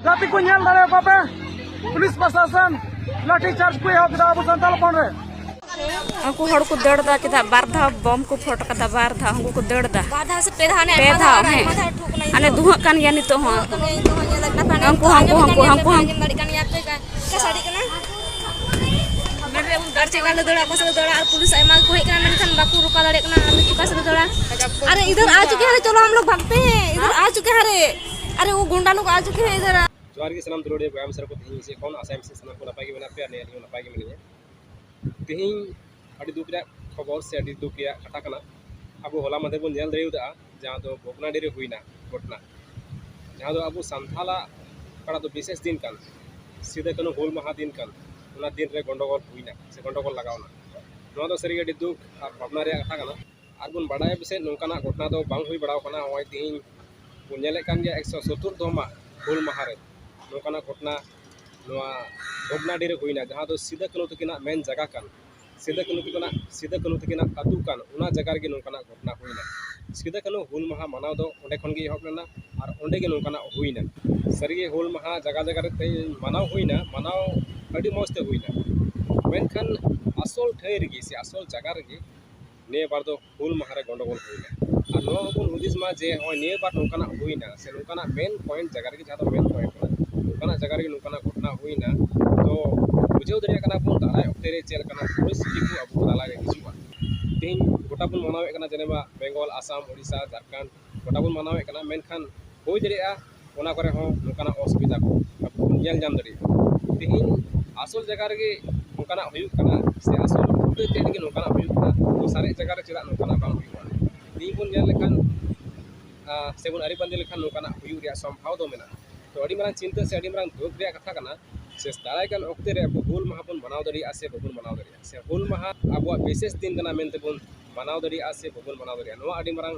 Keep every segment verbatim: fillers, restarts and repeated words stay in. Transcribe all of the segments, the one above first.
ᱜᱟᱛᱮ ᱠᱚ ᱧᱮᱞ ᱫᱟᱲᱮᱭᱟᱠᱚᱣᱟ ᱯᱮ, ᱯᱩᱞᱤᱥ ᱯᱨᱚᱥᱟᱥᱚᱱ ᱞᱟᱴᱷᱤ ᱪᱟᱨᱡᱽ ᱠᱚ ᱮᱦᱚᱵ ᱠᱮᱫᱟ ᱟᱵᱚ ᱥᱟᱱᱛᱟᱲ ᱦᱚᱯᱚᱱ ᱨᱮ᱾ ᱩᱱᱠᱩ ᱦᱚᱲ ᱠᱚ ᱫᱟᱹᱲ ᱫᱟ, ᱪᱮᱫᱟᱜ ᱵᱟᱨ ᱫᱷᱟᱣ ᱵᱚᱢ ᱠᱚ ᱯᱷᱚᱴ ᱠᱟᱫᱟ? ᱵᱟᱨ ᱫᱷᱟᱣ ᱩᱱᱠᱩ ᱠᱚ ᱫᱟᱹᱲ ᱫᱟ᱾ ᱵᱟᱨ ᱫᱷᱟᱣ ᱥᱮ ᱯᱮ ᱫᱷᱟᱣ ᱦᱟᱱᱮ ᱯᱮ ᱟᱭᱢᱟ ᱫᱷᱟᱣ, ᱫᱷᱟᱣ, ᱦᱮᱸ᱾ ᱟᱭᱢᱟ ᱫᱷᱟᱣ ᱴᱷᱩᱠ ᱠᱟᱱᱟ᱾ ᱦᱟᱱᱮ ᱫᱷᱩᱣᱟᱹᱜ ᱠᱟᱱ ᱜᱮᱭᱟ ᱱᱤᱛᱚᱜ ᱦᱚᱸ᱾ ᱫᱷᱩᱣᱟᱹᱜ ᱠᱟᱱ ᱜᱮᱭᱟ ᱱᱤᱛᱚᱜ ᱦᱚᱸ, ᱧᱮᱞ ᱠᱟᱱᱟ᱾ ᱩᱱᱠᱩ ᱦᱚᱸ, ᱩᱱᱠᱩ ᱦᱚᱸ, ᱩᱱᱠᱩ ᱦᱚᱸ᱾ ᱟᱸᱡᱚᱢ ᱫᱟᱲᱮᱭᱟᱜ ᱠᱟᱱ ᱜᱮᱭᱟ ᱯᱮ? ᱪᱮᱫ ᱥᱟᱰᱮ ᱠᱟᱱᱟ? ᱟᱨ ᱪᱮᱫ ᱞᱮᱠᱟ ᱞᱮ ᱫᱟᱹᱲᱟ, ᱚᱠᱟ ᱥᱮᱫ ᱞᱮ ᱫᱟᱹᱲᱟ, ᱟᱨ ᱯᱩᱞᱤᱥ ᱟᱭᱢᱟ ᱜᱮᱠᱚ ᱦᱮᱡ ᱠᱟᱱᱟ, ᱢᱮᱱᱠᱷᱟᱱ ᱵᱟᱠᱚ ᱨᱚᱠᱟ ᱫᱟᱲᱮᱭᱟᱜ ᱠᱟᱱᱟ᱾ ᱟᱨ ᱚᱠᱟ ᱥᱮᱫ ᱞᱮ ᱫᱟᱹᱲᱟ? ᱟᱨᱮ, ᱤᱫᱷᱟᱨ ᱟ ᱪᱩᱠᱮ ᱦᱟᱸ ᱨᱮ, ᱪᱚᱞᱚ ᱦᱟᱢ ᱞᱳᱜ ᱵᱷᱟᱜᱽᱛᱮ ᱦᱮᱸ, ᱤᱫᱷᱟᱨ ᱟ ᱪᱩᱠᱮ ᱦᱟᱸ ᱨᱮ᱾ ᱟᱨᱮ, ᱣᱳ ᱜᱩᱱᱰᱟ ᱞᱳᱜ ᱟ ᱪᱩᱠᱮ ᱦᱟᱸ, ᱤᱫᱷᱟᱨ ᱟ᱾ ᱡᱚᱦᱟᱨ ᱜᱮ ᱥᱟᱱᱟᱢ ᱫᱩᱞᱟᱹᱲᱤᱭᱟᱹ ᱵᱚᱭᱦᱟ ᱢᱤᱥᱨᱟ ᱠᱚ, ᱛᱮᱦᱮᱧ ᱥᱮᱫ ᱠᱷᱚᱱ ᱟᱥᱟᱭᱟᱹᱧ ᱥᱟᱱᱟᱢ ᱠᱚ ᱱᱟᱯᱟᱭ ᱜᱮ ᱢᱮᱱᱟᱜ ᱯᱮᱭᱟ, ᱟᱨ ᱟᱹᱞᱤᱧ ᱦᱚᱸ ᱱᱟᱯᱟᱭ ᱜᱮ ᱢᱮᱱᱟᱜ ᱞᱤᱧᱟ᱾ ᱛᱮᱦᱮᱧ ᱟᱹᱰᱤ ᱫᱩᱠ ᱨᱮᱭᱟᱜ ᱠᱷᱚᱵᱚᱨ ᱥᱮ ᱟᱹᱰᱤ ᱫᱩᱠ ᱨᱮᱭᱟᱜ ᱠᱟᱛᱷᱟ ᱠᱟᱱᱟ᱾ ᱟᱵᱚ ᱦᱚᱞᱟ ᱢᱟᱫᱷᱮᱨ ᱵᱚᱱ ᱧᱮᱞ ᱫᱟᱲᱮᱭᱟᱫᱟ, ᱡᱟᱦᱟᱸ ᱫᱚ ᱵᱷᱚᱜᱽᱱᱟᱰᱤ ᱨᱮ ᱦᱩᱭᱱᱟ ᱜᱷᱚᱴᱱᱟ, ᱡᱟᱦᱟᱸ ᱫᱚ ᱟᱵᱚ ᱥᱟᱱᱛᱟᱞᱟᱜ ᱚᱠᱟᱴᱟᱜ ᱫᱚ ᱵᱤᱥᱮᱥ ᱫᱤᱱ ᱠᱟᱱ, ᱥᱤᱫᱩ ᱠᱟᱹᱱᱦᱩ ᱦᱩᱞ ᱢᱟᱦᱟ ᱫᱤᱱ ᱠᱟᱱ, ᱚᱱᱟ ᱫᱤᱱ ᱨᱮ ᱜᱚᱱᱰᱚᱜᱳᱞ ᱦᱩᱭᱱᱟ ᱥᱮ ᱜᱚᱱᱰᱚᱜᱳᱞ ᱞᱟᱜᱟᱣᱱᱟ᱾ ᱱᱚᱣᱟ ᱫᱚ ᱥᱟᱹᱨᱤᱜᱮ ᱟᱹᱰᱤ ᱫᱩᱠ ᱟᱨ ᱵᱷᱟᱵᱽᱱᱟ ᱨᱮᱭᱟᱜ ᱠᱟᱛᱷᱟ ᱠᱟᱱᱟ᱾ ᱟᱨ ᱵᱚᱱ ᱵᱟᱰᱟᱭᱟ ᱯᱟᱥᱮᱡ ᱱᱚᱝᱠᱟᱱᱟᱜ ᱜᱷᱚᱴᱱᱟ ᱫᱚ ᱵᱟᱝ ᱦᱩᱭ ᱵᱟᱲᱟᱣ ᱠᱟᱱᱟ᱾ ᱱᱚᱜᱼᱚᱭ ᱛᱮᱦᱮᱧ ᱵᱚᱱ ᱧᱮᱞᱮᱫ ᱠᱟᱱ ᱜᱮᱭᱟ, ᱮᱠᱥᱚ ᱥᱳᱛᱛᱳᱨ ᱛᱚᱢᱟ ᱦᱩᱞ ᱢᱟᱦᱟ ᱨᱮ ᱱᱚᱝᱠᱟᱱᱟᱜ ᱜᱷᱚᱴᱱᱟ ᱱᱚᱣᱟ ᱵᱷᱚᱜᱽᱱᱟᱰᱤ ᱨᱮ ᱦᱩᱭᱱᱟ, ᱡᱟᱦᱟᱸ ᱫᱚ ᱥᱤᱫᱩ ᱠᱟᱹᱱᱦᱩ ᱛᱟᱹᱠᱤᱱᱟᱜ ᱢᱮᱱ ᱡᱟᱭᱜᱟ ᱠᱟᱱ, ᱥᱤᱫᱩ ᱠᱟᱹᱱᱦᱩ ᱛᱟᱹᱠᱤᱱᱟᱜ, ᱥᱤᱫᱩ ᱠᱟᱹᱱᱦᱩ ᱛᱟᱹᱠᱤᱱᱟᱜ ᱟᱹᱛᱩ ᱠᱟᱱ, ᱚᱱᱟ ᱡᱟᱭᱜᱟ ᱨᱮᱜᱮ ᱱᱚᱝᱠᱟᱱᱟᱜ ᱜᱷᱚᱴᱱᱟ ᱦᱩᱭᱱᱟ᱾ ᱥᱤᱫᱩ ᱠᱟᱹᱱᱦᱩ ᱦᱩᱞ ᱢᱟᱦᱟ ᱢᱟᱱᱟᱣ ᱫᱚ ᱚᱸᱰᱮ ᱠᱷᱚᱱ ᱜᱮ ᱮᱦᱚᱵ ᱞᱮᱱᱟ ᱟᱨ ᱚᱸᱰᱮ ᱜᱮ ᱱᱚᱝᱠᱟᱱᱟᱜ ᱦᱩᱭᱱᱟ᱾ ᱥᱟᱹᱨᱤᱜᱮ ᱦᱩᱞ ᱢᱟᱦᱟ ᱡᱟᱭᱜᱟ ᱡᱟᱭᱜᱟ ᱨᱮ ᱛᱮᱦᱮᱧ ᱢᱟᱱᱟᱣ ᱦᱩᱭᱱᱟ, ᱢᱟᱱᱟᱣ ᱟᱹᱰᱤ ᱢᱚᱡᱽ ᱛᱮ ᱦᱩᱭᱱᱟ, ᱢᱮᱱᱠᱷᱟᱱ ᱟᱥᱚᱞ ᱴᱷᱟᱹᱭ ᱨᱮᱜᱮ ᱥᱮ ᱟᱥᱚᱞ ᱡᱟᱭᱜᱟ ᱨᱮᱜᱮ ᱱᱤᱭᱟᱹ ᱵᱟᱨ ᱫᱚ ᱦᱩᱞ ᱢᱟᱦᱟ ᱨᱮ ᱜᱚᱱᱰᱚᱜᱳᱞ ᱦᱩᱭᱱᱟ᱾ ᱟᱨ ᱱᱚᱣᱟ ᱦᱚᱸᱵᱚᱱ ᱦᱩᱫᱤᱥ ᱢᱟ ᱡᱮ ᱱᱚᱜᱼᱚᱭ ᱱᱤᱭᱟᱹ ᱵᱟᱨ ᱱᱚᱝᱠᱟᱱᱟᱜ ᱦᱩᱭᱱᱟ ᱥᱮ ᱱᱚᱝᱠᱟᱱᱟᱜ ᱢᱮᱱ ᱯᱚᱭᱮᱱᱴ ᱡᱟᱭᱜᱟ ᱨᱮᱜᱮ, ᱡᱟᱦᱟᱸ ᱫᱚ ᱢᱮᱱ ᱯᱚᱭᱮᱱᱴ ᱠᱟᱱᱟ, ᱱᱚᱝᱠᱟᱱᱟᱜ ᱡᱟᱭᱜᱟ ᱨᱮᱜᱮ ᱱᱚᱝᱠᱟᱱᱟᱜ ᱜᱷᱚᱴᱱᱟ ᱦᱩᱭᱱᱟ᱾ ᱛᱚ ᱵᱩᱡᱷᱟᱹᱣ ᱫᱟᱲᱮᱭᱟᱜ ᱠᱟᱱᱟ ᱵᱚᱱ ᱫᱟᱨᱟᱭ ᱚᱠᱛᱮ ᱨᱮ ᱪᱮᱫ ᱞᱮᱠᱟᱱᱟᱜ ᱯᱚᱨᱤᱥᱛᱷᱤᱛᱤ ᱠᱚ ᱟᱵᱚ ᱛᱟᱞᱟᱨᱮ ᱦᱤᱡᱩᱜᱼᱟ᱾ ᱛᱮᱦᱮᱧ ᱜᱚᱴᱟ ᱵᱚᱱ ᱢᱟᱱᱟᱣᱮᱫ ᱠᱟᱱᱟ, ᱡᱮᱱᱮᱵᱟ ᱵᱮᱝᱜᱚᱞ, ᱟᱥᱟᱢ, ᱳᱰᱤᱥᱟ, ᱡᱷᱟᱲᱠᱷᱚᱸᱰ, ᱜᱚᱴᱟ ᱵᱚᱱ ᱢᱟᱱᱟᱣᱮᱫ ᱠᱟᱱᱟ, ᱢᱮᱱᱠᱷᱟᱱ ᱦᱩᱭ ᱫᱟᱲᱮᱭᱟᱜᱼᱟ ᱚᱱᱟ ᱠᱚᱨᱮ ᱦᱚᱸ ᱱᱚᱝᱠᱟᱱᱟᱜ ᱚᱥᱩᱵᱤᱫᱷᱟ ᱠᱚ ᱟᱵᱚ ᱵᱚᱱ ᱧᱮᱞ ᱧᱟᱢ ᱫᱟᱲᱮᱭᱟᱜᱼᱟ᱾ ᱛᱮᱦᱮᱧ ᱟᱥᱚᱞ ᱡᱟᱭᱜᱟ ᱨᱮᱜᱮ ᱱᱚᱝᱠᱟᱱᱟᱜ ᱦᱩᱭᱩᱜ ᱠᱟᱱᱟ ᱥᱮ ᱟᱥᱚᱞ ᱦᱚᱛᱮᱡ ᱛᱮ ᱜᱮ ᱱᱚᱝᱠᱟᱱᱟᱜ ᱦᱩᱭᱩᱜ ᱠᱟᱱᱟ, ᱛᱚ ᱥᱟᱨᱮᱡ ᱡᱟᱭᱜᱟ ᱨᱮ ᱪᱮᱫᱟᱜ ᱱᱚᱝᱠᱟᱱᱟᱜ ᱵᱟᱝ ᱦᱩᱭᱩᱜᱼᱟ? ᱛᱮᱦᱮᱧ ᱵᱚᱱ ᱧᱮᱞ ᱞᱮᱠᱷᱟᱱ, ᱟᱸ, ᱥᱮᱵᱚᱱ ᱟᱹᱨᱤ ᱵᱟᱸᱫᱮ ᱞᱮᱠᱷᱟᱱ ᱱᱚᱝᱠᱟᱱᱟᱜ ᱦᱩᱭᱩᱜ ᱨᱮᱭᱟᱜ ᱥᱚᱢᱵᱷᱟᱣ ᱫᱚ ᱢᱮᱱᱟᱜᱼᱟ᱾ ᱛᱚ ᱟᱹᱰᱤ ᱢᱟᱨᱟᱝ ᱪᱤᱱᱛᱟᱹ ᱥᱮ ᱟᱹᱰᱤ ᱢᱟᱨᱟᱝ ᱫᱩᱠ ᱨᱮᱭᱟᱜ ᱠᱟᱛᱷᱟ ᱠᱟᱱᱟ, ᱥᱮ ᱫᱟᱨᱟᱭ ᱠᱟᱱ ᱚᱠᱛᱮ ᱨᱮ ᱟᱵᱚ ᱦᱩᱞ ᱢᱟᱦᱟ ᱵᱚᱱ ᱢᱟᱱᱟᱣ ᱫᱟᱲᱮᱭᱟᱜᱼᱟ ᱥᱮ ᱵᱟᱵᱚᱱ ᱢᱟᱱᱟᱣ ᱫᱟᱲᱮᱭᱟᱜᱼᱟ, ᱥᱮ ᱦᱩᱞ ᱢᱟᱦᱟ ᱟᱵᱚᱣᱟᱜ ᱵᱤᱥᱮᱥ ᱫᱤᱱ ᱠᱟᱱᱟ ᱢᱮᱱᱛᱮ ᱵᱚᱱ ᱢᱟᱱᱟᱣ ᱫᱟᱲᱮᱭᱟᱜᱼᱟ ᱥᱮ ᱵᱟᱵᱚᱱ ᱢᱟᱱᱟᱣ ᱫᱟᱲᱮᱭᱟᱜᱼᱟ, ᱱᱚᱣᱟ ᱟᱹᱰᱤ ᱢᱟᱨᱟᱝ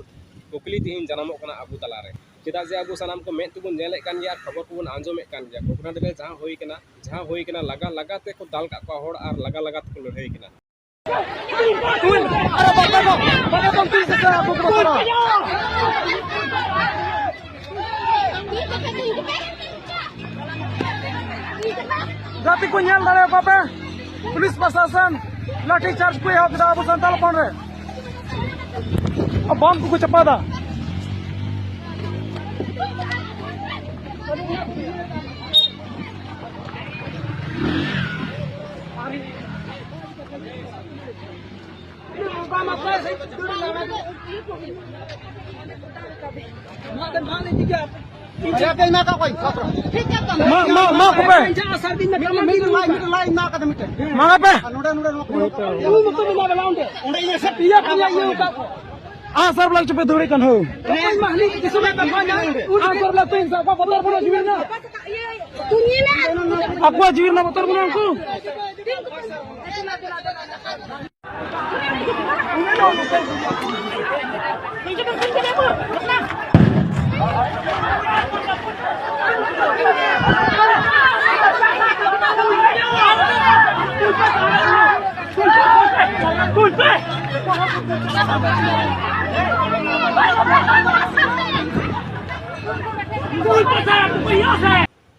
ᱠᱩᱠᱞᱤ ᱛᱮᱦᱮᱧ ᱡᱟᱱᱟᱢᱚᱜ ᱠᱟᱱᱟ ᱟᱵᱚ ᱛᱟᱞᱟᱨᱮ᱾ ᱪᱮᱫᱟᱜ ᱡᱮ ᱟᱵᱚ ᱥᱟᱱᱟᱢ ᱠᱚ ᱢᱮᱫ ᱛᱮᱵᱚᱱ ᱧᱮᱞᱮᱫ ᱠᱟᱱ ᱜᱮᱭᱟ ᱟᱨ ᱠᱷᱚᱵᱚᱨ ᱠᱚᱵᱚᱱ ᱟᱸᱡᱚᱢᱮᱫ ᱠᱟᱱ ᱜᱮᱭᱟ, ᱵᱷᱚᱜᱽᱱᱟᱰᱤ ᱨᱮ ᱡᱟᱦᱟᱸ ᱦᱩᱭ ᱠᱟᱱᱟ, ᱡᱟᱦᱟᱸ ᱦᱩᱭ ᱠᱟᱱᱟ, ᱞᱟᱜᱟ ᱞᱟᱜᱟ ᱛᱮᱠᱚ ᱫᱟᱞ ᱠᱟᱜ ᱠᱚᱣᱟ ᱦᱚᱲ ᱟᱨ ᱞᱟᱜᱟ ᱞᱟᱜᱟ ᱛᱮᱠᱚ ᱞᱟᱹᱲᱦᱟᱹᱭ ᱠᱟᱱᱟ᱾ ᱜᱟᱛᱮ ᱠᱚ, ᱧᱮᱞ ᱫᱟᱲᱮᱭᱟᱠᱚᱣᱟ ᱯᱮ, ᱯᱩᱞᱤᱥ ᱯᱨᱚᱥᱟᱥᱚᱱ ᱞᱟᱴᱷᱤ ᱪᱟᱨᱡᱽ ᱠᱚ ᱮᱦᱚᱵ ᱠᱮᱫᱟ ᱟᱵᱚ ᱥᱟᱱᱛᱟᱲ ᱦᱚᱯᱚᱱ ᱨᱮ᱾ ᱵᱚᱢ ᱠᱚᱠᱚ ᱪᱟᱯᱟᱫᱟ᱾ ᱢᱟ, ᱢᱟ, ᱢᱟ ᱠᱚᱯᱮ᱾ ᱢᱤᱫᱴᱮᱱ ᱞᱟᱭᱤᱱ, ᱢᱤᱫᱴᱮᱱ ᱞᱟᱭᱤᱱ ᱢᱮᱱᱟᱜ ᱠᱟᱫᱟ ᱢᱤᱫᱴᱮᱱ᱾ ᱢᱟ ᱯᱮ᱾ ᱟᱨ ᱱᱚᱰᱮ, ᱱᱚᱰᱮ, ᱱᱚᱣᱟ ᱠᱚ᱾ ᱚᱸᱰᱮ ᱤᱭᱟᱹ ᱥᱮ ᱯᱮᱭᱟ, ᱯᱮᱭᱟ ᱤᱭᱟᱹ ᱟᱠᱟᱫ ᱠᱚ᱾ ᱟᱜ ᱥᱟᱨ ᱵᱟᱞᱟ ᱪᱚᱯᱮ ᱫᱟᱹᱲᱮ ᱠᱟᱱ ᱦᱳ᱾ ᱟᱜ ᱥᱟᱨ ᱵᱟᱞᱟ ᱛᱮᱧ ᱥᱟᱵ ᱠᱚᱣᱟ, ᱵᱚᱛᱚᱨ ᱵᱟᱹᱱᱩᱜ ᱡᱤᱣᱤ ᱨᱮᱱᱟᱜ᱾ ᱟᱠᱚᱣᱟᱜ ᱡᱤᱣᱤ ᱨᱮᱱᱟᱜ ᱵᱚᱛᱚᱨ ᱵᱟᱹᱱᱩᱜ ᱩᱱᱠᱩ᱾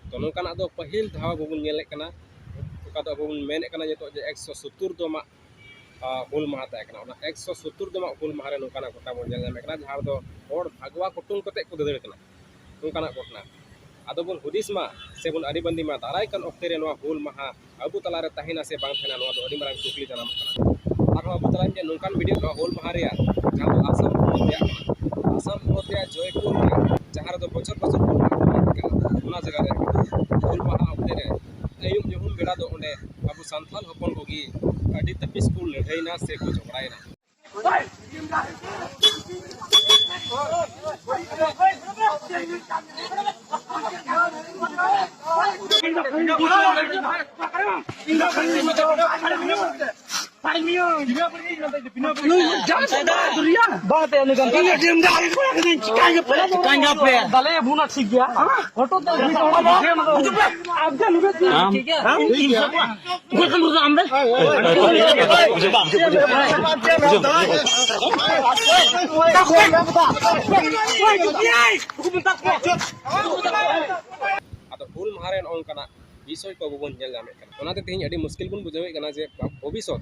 ᱛᱚ, ᱱᱚᱝᱠᱟᱱᱟᱜ ᱫᱚ ᱯᱟᱹᱦᱤᱞ ᱫᱷᱟᱣ ᱟᱵᱚ ᱵᱚᱱ ᱧᱮᱞᱮᱫ ᱠᱟᱱᱟ᱾ ᱚᱠᱟ ᱫᱚ ᱟᱵᱚ ᱵᱚᱱ ᱢᱮᱱᱮᱫ ᱠᱟᱱᱟ ᱱᱤᱛᱚᱜ ᱡᱮ ᱮᱠᱥᱚ ᱥᱳᱛᱛᱳᱨ ᱫᱚ ᱢᱟᱜ, ᱟ, ᱦᱩᱞ ᱢᱟᱦᱟ ᱛᱟᱦᱮᱸ ᱠᱟᱱᱟ᱾ ᱚᱱᱟ ᱮᱠᱥᱚ ᱥᱳᱛᱛᱳᱨ ᱫᱚ ᱢᱟᱜ ᱦᱩᱞ ᱢᱟᱦᱟ ᱨᱮ ᱱᱚᱝᱠᱟᱱᱟᱜ ᱜᱷᱚᱴᱚᱱᱟ ᱵᱚᱱ ᱧᱮᱞ ᱧᱟᱢᱮᱫ ᱠᱟᱱᱟ, ᱡᱟᱦᱟᱸ ᱨᱮᱫᱚ ᱦᱚᱲ ᱵᱷᱟᱜᱽᱣᱟ ᱠᱩᱴᱩᱢ ᱠᱟᱛᱮ ᱠᱚ ᱫᱟᱹᱫᱟᱹᱲ ᱠᱟᱱᱟ᱾ ᱱᱚᱝᱠᱟᱱᱟᱜ ᱜᱷᱚᱴᱚᱱᱟ ᱟᱫᱚ ᱵᱚᱱ ᱦᱩᱫᱤᱥ ᱢᱟ ᱥᱮ ᱵᱚᱱ ᱟᱹᱨᱤᱵᱟᱸᱫᱤ ᱢᱟ, ᱫᱟᱨᱟᱭ ᱠᱟᱱ ᱚᱠᱛᱮ ᱨᱮ ᱱᱚᱣᱟ ᱦᱩᱞ ᱢᱟᱦᱟ ᱟᱵᱚ ᱛᱟᱞᱟᱨᱮ ᱛᱟᱦᱮᱱᱟ ᱥᱮ ᱵᱟᱝ ᱛᱟᱦᱮᱱᱟ, ᱱᱚᱣᱟ ᱫᱚ ᱟᱹᱰᱤ ᱢᱟᱨᱟᱝ ᱠᱩᱠᱞᱤ ᱡᱟᱱᱟᱢᱚᱜ ᱠᱟᱱᱟ᱾ ᱟᱨᱦᱚᱸ ᱟᱵᱚ ᱛᱟᱞᱟᱨᱮ ᱱᱚᱝᱠᱟᱱ ᱵᱷᱤᱰᱤᱭᱳ, ᱱᱚᱣᱟ ᱦᱩᱞ ᱢᱟᱦᱟ ᱨᱮᱭᱟᱜ, ᱡᱟᱦᱟᱸ ᱫᱚ ᱟᱥᱟᱢ ᱯᱚᱱᱚᱛ ᱨᱮᱭᱟᱜ ᱠᱟᱱᱟ, ᱟᱥᱟᱢ ᱯᱚᱱᱚᱛ ᱨᱮᱭᱟᱜ ᱡᱚᱭᱯᱩᱨ ᱨᱮ, ᱡᱟᱦᱟᱸ ᱨᱮᱫᱚ ᱵᱚᱪᱷᱚᱨ ᱵᱚᱪᱷᱚᱨ ᱦᱩᱞ ᱢᱟᱦᱟ ᱦᱩᱭᱩᱜ ᱠᱟᱱᱟ, ᱚᱱᱟ ᱡᱟᱭᱜᱟ ᱨᱮ ᱦᱩᱞ ᱢᱟᱦᱟ ᱚᱠᱛᱮ ᱨᱮ ᱟᱹᱭᱩᱵ ᱧᱩᱦᱩᱢ ᱵᱮᱲᱟ ᱫᱚ ᱚᱸᱰᱮ ᱟᱵᱚ ᱥᱟᱱᱛᱟᱲ ᱦᱚᱯᱚᱱ ᱠᱚᱜᱮ ᱟᱹᱰᱤ ᱛᱟᱹᱯᱤᱥ ᱠᱚ ᱞᱟᱹᱲᱦᱟᱹᱭᱱᱟ ᱥᱮ ᱠᱚ ᱡᱷᱚᱜᱽᱲᱟᱭᱮᱱᱟ᱾ ᱟᱫᱚ ᱦᱩᱞ ᱢᱟᱦᱟ ᱨᱮ ᱱᱚᱜᱼᱚ ᱱᱚᱝᱠᱟᱱᱟᱜ ᱵᱤᱥᱚᱭ ᱠᱚ ᱟᱵᱚ ᱵᱚᱱ ᱧᱮᱞ ᱧᱟᱢᱮᱫ ᱠᱟᱱᱟ᱾ ᱚᱱᱟᱛᱮ ᱛᱮᱦᱮᱧ ᱟᱹᱰᱤ ᱢᱩᱥᱠᱤᱞ ᱵᱚᱱ ᱵᱩᱡᱷᱟᱹᱣᱮᱫ ᱠᱟᱱᱟ ᱡᱮ ᱵᱷᱚᱵᱤᱥᱥᱚᱛ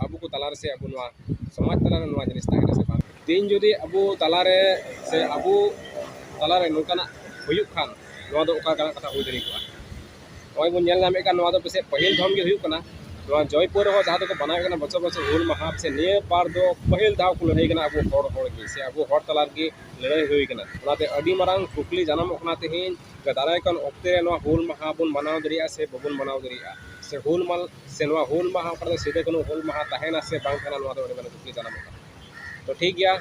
ᱟᱵᱚ ᱠᱚ ᱛᱟᱞᱟᱨᱮ ᱥᱮ ᱟᱵᱚ ᱱᱚᱣᱟ ᱥᱚᱢᱟᱡᱽ ᱛᱟᱞᱟᱨᱮ ᱱᱚᱣᱟ ᱡᱤᱱᱤᱥ ᱛᱟᱦᱮᱱᱟ ᱥᱮ ᱵᱟᱝ᱾ ᱛᱮᱦᱮᱧ ᱡᱩᱫᱤ ᱟᱵᱚ ᱛᱟᱞᱟᱨᱮ ᱥᱮ ᱟᱵᱚ ᱛᱟᱞᱟᱨᱮ ᱱᱚᱝᱠᱟᱱᱟᱜ ᱦᱩᱭᱩᱜ ᱠᱷᱟᱱ, ᱱᱚᱣᱟ ᱫᱚ ᱚᱠᱟ ᱞᱮᱠᱟᱱᱟᱜ ᱠᱟᱛᱷᱟ ᱦᱩᱭ ᱫᱟᱲᱮ ᱠᱚᱜᱼᱟ? ᱱᱚᱜᱼᱚᱭ ᱵᱚᱱ ᱧᱮᱞ ᱧᱟᱢᱮᱫ ᱠᱟᱱ, ᱱᱚᱣᱟ ᱫᱚ ᱯᱟᱥᱮᱡ ᱯᱟᱹᱦᱤᱞ ᱫᱷᱚᱢ ᱜᱮ ᱦᱩᱭᱩᱜ ᱠᱟᱱᱟ᱾ ᱱᱚᱣᱟ ᱡᱚᱭᱯᱩᱨ ᱨᱮᱦᱚᱸ ᱡᱟᱦᱟᱸ ᱫᱚᱠᱚ ᱢᱟᱱᱟᱣᱮᱫ ᱠᱟᱱᱟ ᱵᱚᱪᱷᱚᱨ ᱵᱚᱪᱷᱚᱨ ᱦᱩᱞ ᱢᱟᱦᱟ, ᱥᱮ ᱱᱤᱭᱟᱹ ᱵᱟᱨ ᱫᱚ ᱯᱟᱹᱦᱤᱞ ᱫᱷᱟᱣ ᱠᱚ ᱞᱟᱹᱲᱦᱟᱹᱭ ᱠᱟᱱᱟ ᱟᱵᱚ ᱦᱚᱲ ᱦᱚᱲ ᱜᱮ, ᱥᱮ ᱟᱵᱚ ᱦᱚᱲ ᱛᱟᱞᱟ ᱨᱮᱜᱮ ᱞᱟᱹᱲᱦᱟᱹᱭ ᱦᱩᱭ ᱠᱟᱱᱟ᱾ ᱚᱱᱟᱛᱮ ᱟᱹᱰᱤ ᱢᱟᱨᱟᱝ ᱠᱩᱠᱞᱤ ᱡᱟᱱᱟᱢᱚᱜ ᱠᱟᱱᱟ ᱛᱮᱦᱮᱧ, ᱫᱟᱨᱟᱭ ᱠᱟᱱ ᱚᱠᱛᱮ ᱨᱮ ᱱᱚᱣᱟ ᱦᱩᱞ ᱢᱟᱦᱟ ᱵᱚᱱ ᱢᱟᱱᱟᱣ ᱫᱟᱲᱮᱭᱟᱜᱼᱟ ᱥᱮ ᱵᱟᱵᱚᱱ ᱢᱟᱱᱟᱣ ᱫᱟᱲᱮᱭᱟᱜᱼᱟ, ᱥᱮ ᱦᱩᱞ ᱢᱟᱦᱟ, ᱥᱮ ᱱᱚᱣᱟ ᱦᱩᱞ ᱢᱟᱦᱟ ᱚᱠᱟ ᱨᱮᱫᱚ ᱥᱤᱫᱩ ᱠᱟᱹᱱᱦᱩ ᱦᱩᱞ ᱢᱟᱦᱟ ᱛᱟᱦᱮᱱᱟ ᱥᱮ ᱵᱟᱝ ᱛᱟᱦᱮᱱᱟ, ᱱᱚᱣᱟ ᱫᱚ ᱟᱹᱰᱤ ᱢᱟᱨᱟᱝ ᱠᱩᱠᱞᱤ ᱡᱟᱱᱟᱢᱚᱜ ᱠᱟᱱᱟ᱾ ᱛᱚ ᱴᱷᱤᱠ ᱜᱮᱭᱟ,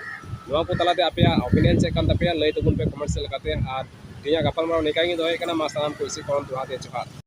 ᱱᱚᱣᱟ ᱠᱚ ᱛᱟᱞᱟᱛᱮ ᱟᱯᱮᱭᱟᱜ opinion ᱪᱮᱫ ᱠᱟᱱ ᱛᱟᱯᱮᱭᱟ, ᱞᱟᱹᱭ ᱛᱟᱵᱚᱱ ᱯᱮ comment ᱥᱮᱫ ᱞᱮᱠᱟᱛᱮ᱾ ᱟᱨ ᱛᱮᱦᱮᱧᱟᱜ ᱜᱟᱯᱟᱞᱢᱟᱨᱟᱣ ᱱᱤᱝᱠᱟ ᱜᱤᱧ ᱫᱚᱦᱚᱭᱮᱫ ᱠᱟᱱᱟ᱾ ᱢᱟ ᱥᱟᱱᱟᱢ ᱠᱚ ᱤᱥᱤ ᱠᱷᱚᱱ ᱡᱚᱦᱟᱨ ᱜᱮ, ᱡᱚᱦᱟᱨ᱾